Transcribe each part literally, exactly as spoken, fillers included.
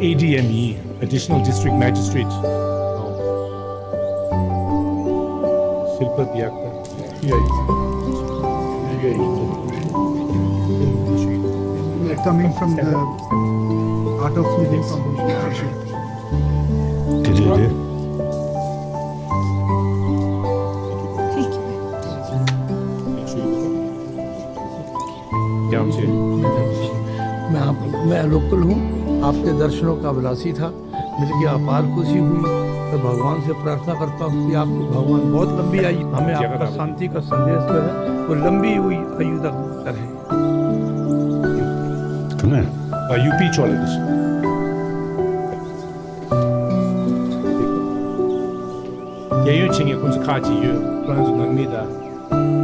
ཨེ་ཌི་ཨེམ་ཡིན། Additional District Magistrate། ཤིལ་པ་དེ་ཡག་པ། Coming from the Art of Living Foundation. དེ་དེ་དེ། Thank you. मैं आप, मैं लोकल हूँ, आपके दर्शनों का अभिलाषी था। मिलके अपार खुशी हुई। मैं भगवान से प्रार्थना करता हूँ कि आपको भगवान बहुत लंबी आयु, हमें आपका शांति का संदेश जो है, वो लंबी हुई आयु तक रहे। ཡུ་པི་ཆོ་ལ་དེ་རྒྱལ་ཡོངས་ཆེད་མཁས་ཁོང་ཚོ་ཁག་ཅིག་ཡོད། ཕ་རན་སི་ནང་མི་དང་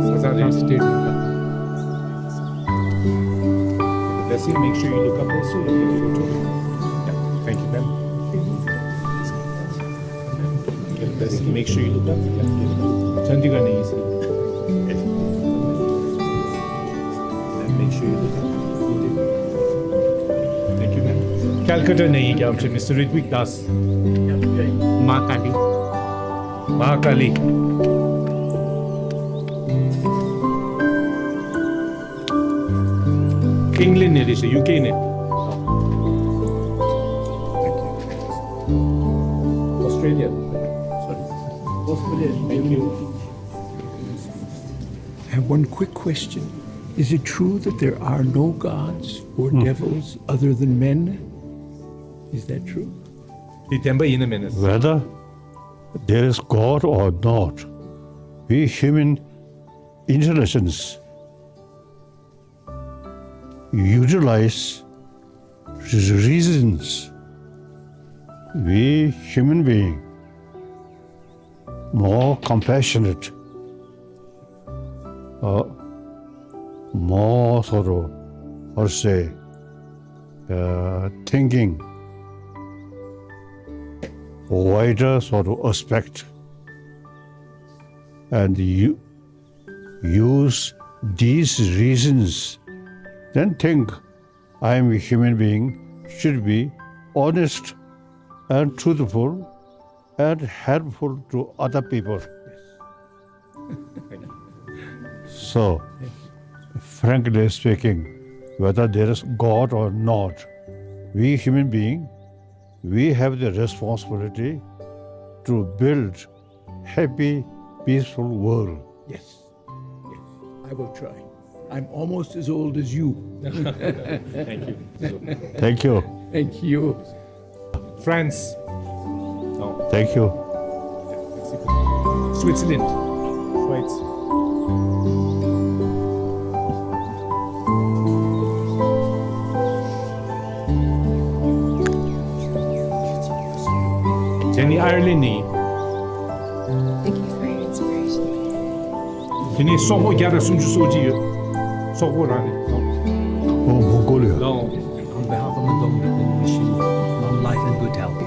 ས་ཚང་རེད། Blessing, make sure you look up also. Yeah, thank you, ma'am. Blessing, make sure you look up. Chandika nahi is. Make sure you look up. Thank you, ma'am. Calcutta nahi, क्या नाम है, Mister Ritwik Das. माँ काली। माँ काली। England ནས་རེད་ཤག་ཡུ་ཀེ་ནས། Australia. Sorry. Australia. Thank you. I have one quick question. Is it true that there are no gods or devils other than men? Is that true? དེ་བདེན་པ་ཡིན་ན་མིན་ན། Whether there is God or not, we human intelligence utilize reasons. We human being more compassionate, uh, more sort of, how to say, uh, thinking, wider sort of aspect, and you use these reasons, then think I am a human being, should be honest and truthful and helpful to other people. So, frankly speaking, whether there is God or not, we human being, we have the responsibility to build happy, peaceful world. Yes. Yes. I will try. I'm almost as old as you. Thank you. Thank you. Thank you. France. No. Thank you. Switzerland. Schweiz. Jenny Ireland. Thank you for your inspiration. དེ་ནས་སོག་པོ་བརྒྱ་དང་སུམ་ཅུ་སོ་གཅིག་ཡོད། སོག་པོ་རང་རེད། ཨོ་མོང་གོ་ལི་ཡ། ལའོ། On behalf of the government and the mission, long life and good health.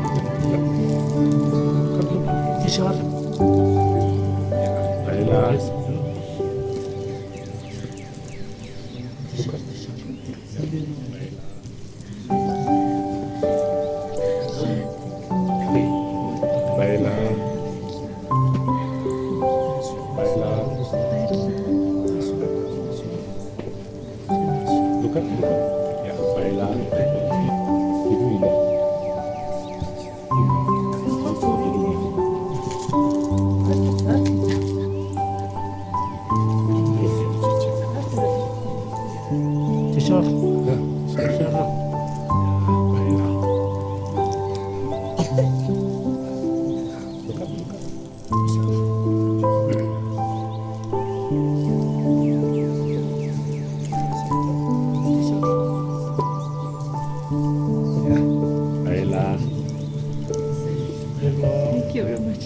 Thank you very much.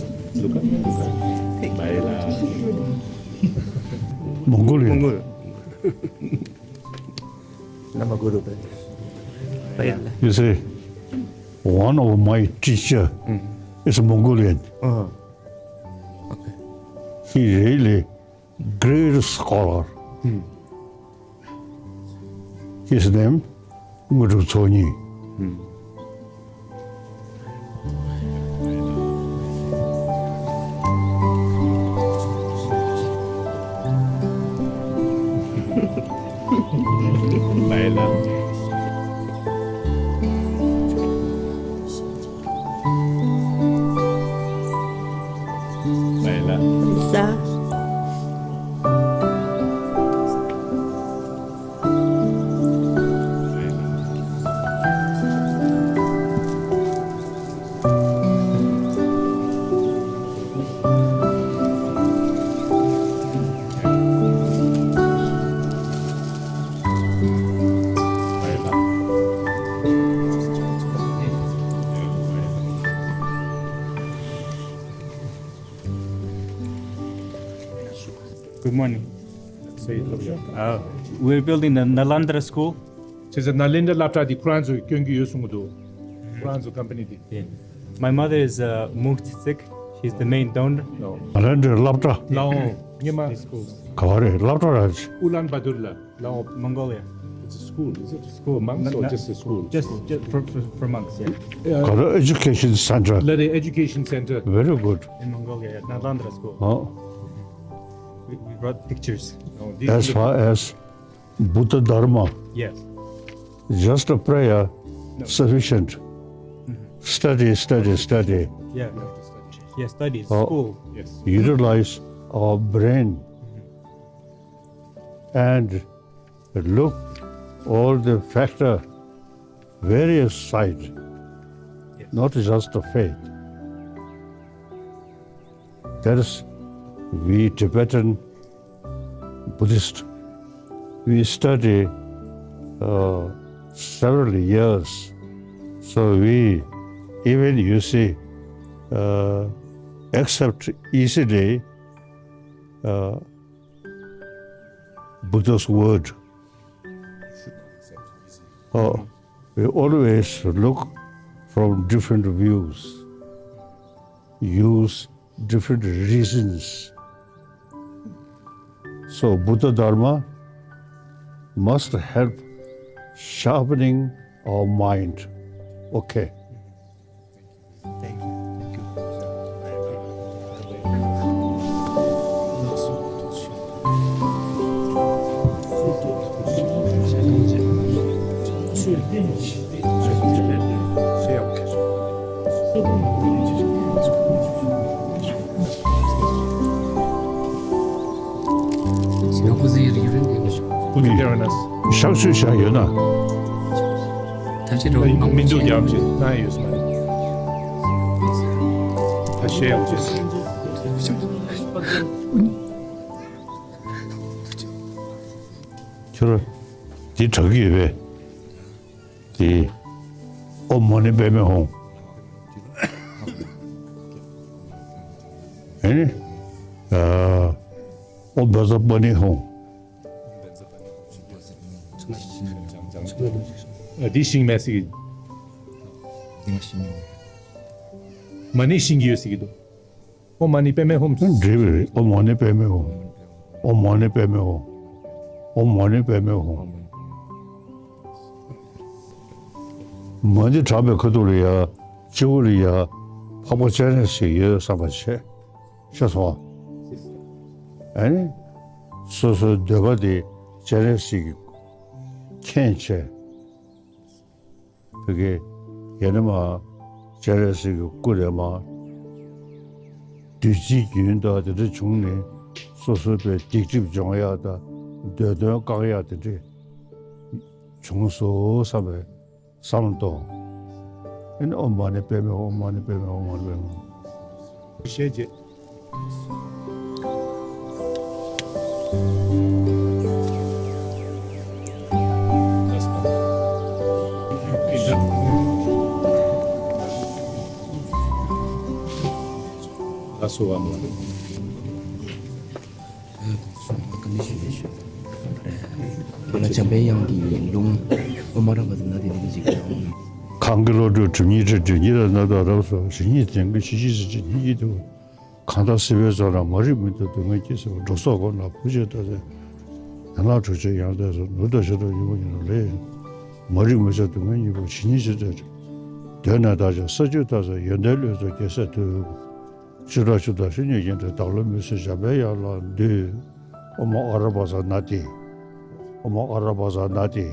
Thank you. Mongolia. You see, one of my teacher is Mongolian. He really great scholar. His name Ngudru Tsonyi. Laila. Laila. Sa. Good morning. Uh, we're building the Nalanda school. བྱས་ཙང་ནཱ་ལེནྡྲ་སློབ་གྲྭ་འདི་ཁོ་རང་ཚོས་སྐྱོན་གྱི་ཡོད་གསུང་གི་འདུག་ཁོ་རང་ཚོ་ཀམ་པ་ནི་འདི། Yeah. My mother is uh, Mungtsik. She's the main donor. ནཱ་ལེནྡྲའི་སློབ་གྲྭ། ལའོ་ཉི་མ། ག་བ་རེད་སློབ་གྲྭ་ར། ཨུ་ལན་བ་ཏུར་ལ་ལའོ། Mongolia. It's a school, is it? School, monks, or just a school? Just, just for, for, for monks, yeah. ག་རེ། Education Center. ལ་རེ། Education Center. Very good. In Mongolia, yeah. Nalanda school. ཨོ། We, we brought pictures. Oh, these As far as Buddha Dharma, yes. Just a prayer, no. Sufficient. Mm-hmm. Study, study, study. Yeah. Yeah, study, oh, school. Yes. Utilize our brain, mm-hmm, and look all the factor, various side, yes, not just the faith. That is, we Tibetan Buddhist, we study uh, several years. So we, even you see, uh, accept easily uh, Buddha's word. Uh, we always look from different views, use different reasons. So Buddha Dharma must help sharpening our mind. Okay. Thank you. Thank you. ཕྱག་མཆོད་བཞག་ཡོད་ན། ད་ཅི་འགྲོ། མི་འདུག་རྒྱབ་ཅིག་ན་ཡོད་སྨ་རེད། ད་ཤེས་ཡག་ཅིག་ཁྱོད་ར་འདི་དྲག་གི་ཡོད་པས། དེ། ཨོཾ་མ་ཎི་པདྨེ་ཧཱུྃ། ཨེ་ནི། ཨོཾ་བཛྲ་པཱ་ཎི་ཧཱུྃ། ཨ། འདི་ཤིང་མེད་ཟེར་གི། མ་ཎི་ཤིང་གི་ཡོད་ཟེར་གི་འདུག་ཨོཾ་མ་ཎི་པདྨེ་ཧཱུྃ། འགྲིག་པ་རེད། ཨོཾ་མ་ཎི་པདྨེ་ཧཱུྃ། ཨོཾ་མ་ཎི་པདྨེ་ཧཱུྃ། ཨོཾ་མ་ཎི་པདྨེ་ཧཱུྃ། མ་ཎི་བགྲངས་པའི་ཁ་ཐུག་ལ་ཡ། སྤྱི་བོ་ལ་ཡ། འཕགས་པ་སྤྱན་རས་གཟིགས་ཡོད་བསམ་པ་བྱས། ཤེས་སོང་ཨ། ཨ་ནི། སོ་སོའི་འདོད་པ་དེ་སྤྱན་རས་གཟིགས་ཀྱིས་མཁྱེན་བྱས། བོད་ཀྱི་ཡན་ན་མ་སྤྱན་རས་གཟིགས་ཀྱི་སྐུ་ལས་མ། བདུད་རྩིའི་རྒྱུན་དང་དེ་འདྲ་བྱུང་ནས་སོ་སོའི་བའི་སྡིག་སྒྲིབ་སྦྱོང་ཡག་དང་འདོད་དོན་བསྐང་ཡག་དེ་འདྲ་བྱུང་སོང་བསམ་པའི་བསམ་བློ་གཏོང་། ཨ་ནི་ཨོཾ་མ་ཎི་པདྨེ་ཧཱུྃ། ཨོཾ་མ་ཎི་པདྨེ་ཧཱུྃ། ཨོཾ་མ་ཎི་པདྨེ་ཧཱུྃ། ཞེས་བྱས། ལ་སོ་བ་མ། ལ་འཇམ་པའི་དབྱངས་ཀྱི་ལུང་། ཨོཾ་ཨ་ར་པ་ཙ་ན་དྷཱིཿ་ཀྱི་ཅིག་ཀྱང་། གང་གི་བློ་གྲོས་གྲིབ་སྙིང་བྲལ། སྒྲིབ་གཉིས་ལས་རྣམ་དག་རབ་སོ། ཞི་གཉིས་ལྡན་གྱི་ཤེས་བྱའི་གཟི་བརྗིད་སྙིང་གི་དུ། གང་དག་སྲིད་པའི་མཚོ་ལ་མ་རིག་མུན་དང་སྡུག་བསྔལ་སྐྱེ་ཚེ་བ། འགྲོ་སོགས་སྒོ་ནས་འཕོ་བྱེད་ལྟ་ཚེ། ཡན་ལག་དྲུག་ཅུ་ཡང་དག་སོ། ནོར་དང་ཕྱུགས་དང་སྙིང་པོ་ཉིད་ལ་ལེགས། མ་རིག་མུན་ཆད་སྡུག་བསྔལ་གཉིས་པོ་ཇི་སྙེད་ཅིག་ཐོས། གདོད་ནས་བདག་ཀྱང་ས་བཅུད་ལྟ་ཚེ། ཡོན་ཏན་བློས་བཟུང་རྒྱལ་སྲས་ཐོབ། ཤེས་རབ་མཆོག་དང་བཤེས་གཉེན་མཁྱེན་ཏེ། བདག་བློ་མུན་སེལ་འཇམ་པའི་དབྱངས་ལ་འདུད། ཨོཾ་ཨ་ར་པ་ཙ་ན་དྷཱིཿ། ཨོཾ་ཨ་ར་པ་ཙ་ན་དྷཱིཿ།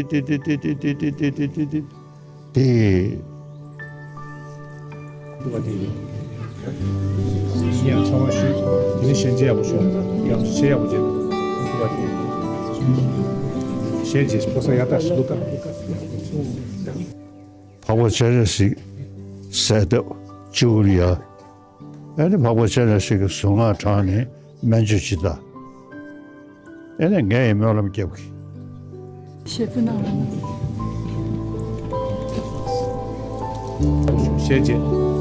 དེ། དེ། ཡང་ཚང་མ་ཞུས། དེ་ནས་ཤན་འབྱེད་ཡག་པོ་ཞུ། ཡང་ཤན་ཡག་པོ་བྱེད། ཤན་འབྱེད་ཕོ་གསར་ཡག་ཐག་ཞིག་འདུག་ག་འཕགས་པ་སྤྱན་རས་གཟིགས་གསལ་བཏབ་སྤྱི་བོར་ཡ། ཨེ་ནི་འཕགས་པ་སྤྱན་རས་གཟིགས་ཀྱི་གཟུངས་སྔགས་བགྲངས་ནས་སྨན་བཅོས་ཅི་ལྟ། ཨེ་ནི་ངས་ཡི་སྨོན་ལམ་རྒྱབ་ཀྱི། ཞེས་བྱས།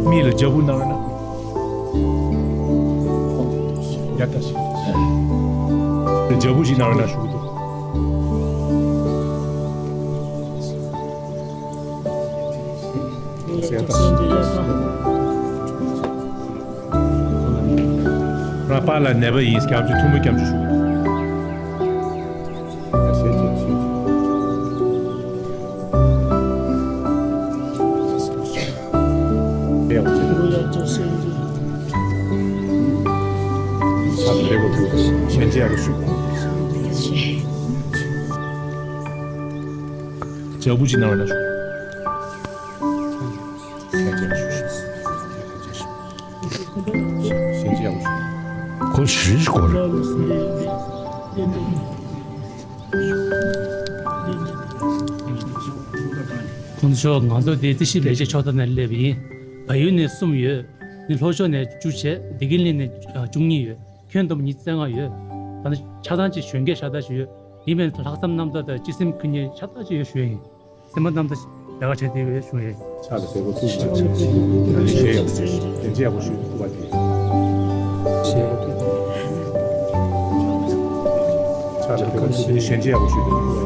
མིག་ལ་ལྗགས་ཕུར་གནང་རོགས་གནང་། ཡ་ད་ཞིག་ལྗགས་ཕུར་ཞིག་གནང་རོགས་གནང་ཞུ་གི་འདུག་ར་པ་ལ་ནད་པ་ཡིན། སྐྱབས་བཅོལ་ཐུགས་སྨོན་སྐྱབས་བཅོལ་ཞུ་གི་འདུག་ལྗགས་ཕུར་ཅིག་གནང་རོགས་གནང་ཞུ། ཁོ་ཞི་ཞི་གོ་རེད། ཁོང་ཚོ་ང་ཚོ་འདི་རྩིས་ཞིབ་ལས་བྱེད་ཕྱོགས་མཐའ་ནས་སླེབས་ཡིན། བལ་ཡུལ་ནས་གསུམ་ཡོད། ནི་ལྷོ་ཕྱོགས་ནས་བཅུ་བྱས། བདེ་སྐྱིད་གླིང་ནས་བཅུ་གཉིས་ཡོད། ཁྱོན་བསྡོམས་ཉི་ཤུ་རྩ་ལྔ་ཡོད། ད་ནི་ཆ་ཚང་ཅིག་གཞོན་སྐྱེས་ཤ་སྟག་ཞིག་ཡོད། ཡིན་ནའི་ལྷག་བསམ་རྣམ་དག་དང་སྤྱི་སེམས་ཁུར་མཁན་ཤ་སྟག་ཅིག་ཡོད་ཞུ་ཡ་ཡིན། སེམས་པ་རྣམ་དག་ལས་ཀ་བྱས་ཏེ་ཡོད་ཞུ་ཡ་ཡིན། ཕྱག་ལ་ཕེབས་པ་ཚུགས་ཀྱང་ཞལ་ཞལ་ཡོད་ཞལ་འཇལ་ཡག་པོ་ཞུས་འདུག་པ་དེ། ཕྱག་ལ་ཕེབས་པ་ཚུགས་ཀྱང་ཞལ་འཇལ་ཡག་པོ་ཞུས་འདུག་པ་དེ།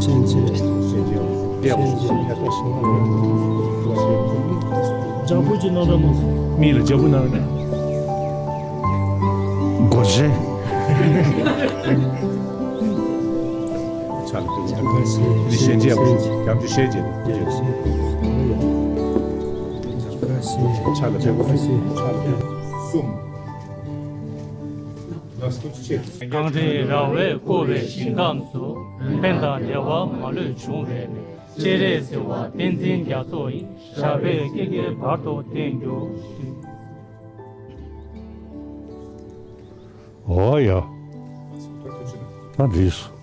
ཞལ་འཇལ་ཞལ་འཇལ་ཡག་པོ་ཞུས་འདུག་པ་དེ། ལྗགས་ཕུར་ཅིག་གནང་རོགས་གནང་། མིག་ལ་ལྗགས་ཕུར་གནང་རོགས་གནང་། སྒོ་ཆེན། ཕྱག་ལ་ཕེབས། ཞལ་འཇལ་ཡག་པོ་ཞུས། སྐྱབས་བཅོལ་ཞལ་འཇལ། ཕྱག་ལ་ཕེབས། ཕྱག་ལ་ཕེབས། གསུམ། གངས་རིའི་ར་བས་བསྐོར་བའི་ཞིང་ཁམས་སུ། ཕན་དང་བདེ་བ་མ་ལུས་འབྱུང་བའི་གནས། སྤྱན་རས་གཟིགས་དབང་བསྟན་འཛིན་རྒྱ་མཚོ་ཡི། ཞབས་པད་བསྐལ་བརྒྱའི་བར་དུ་བརྟན་གྱུར་ཅིག་འོ་ཡ། ད་འགྲིག་སོང་།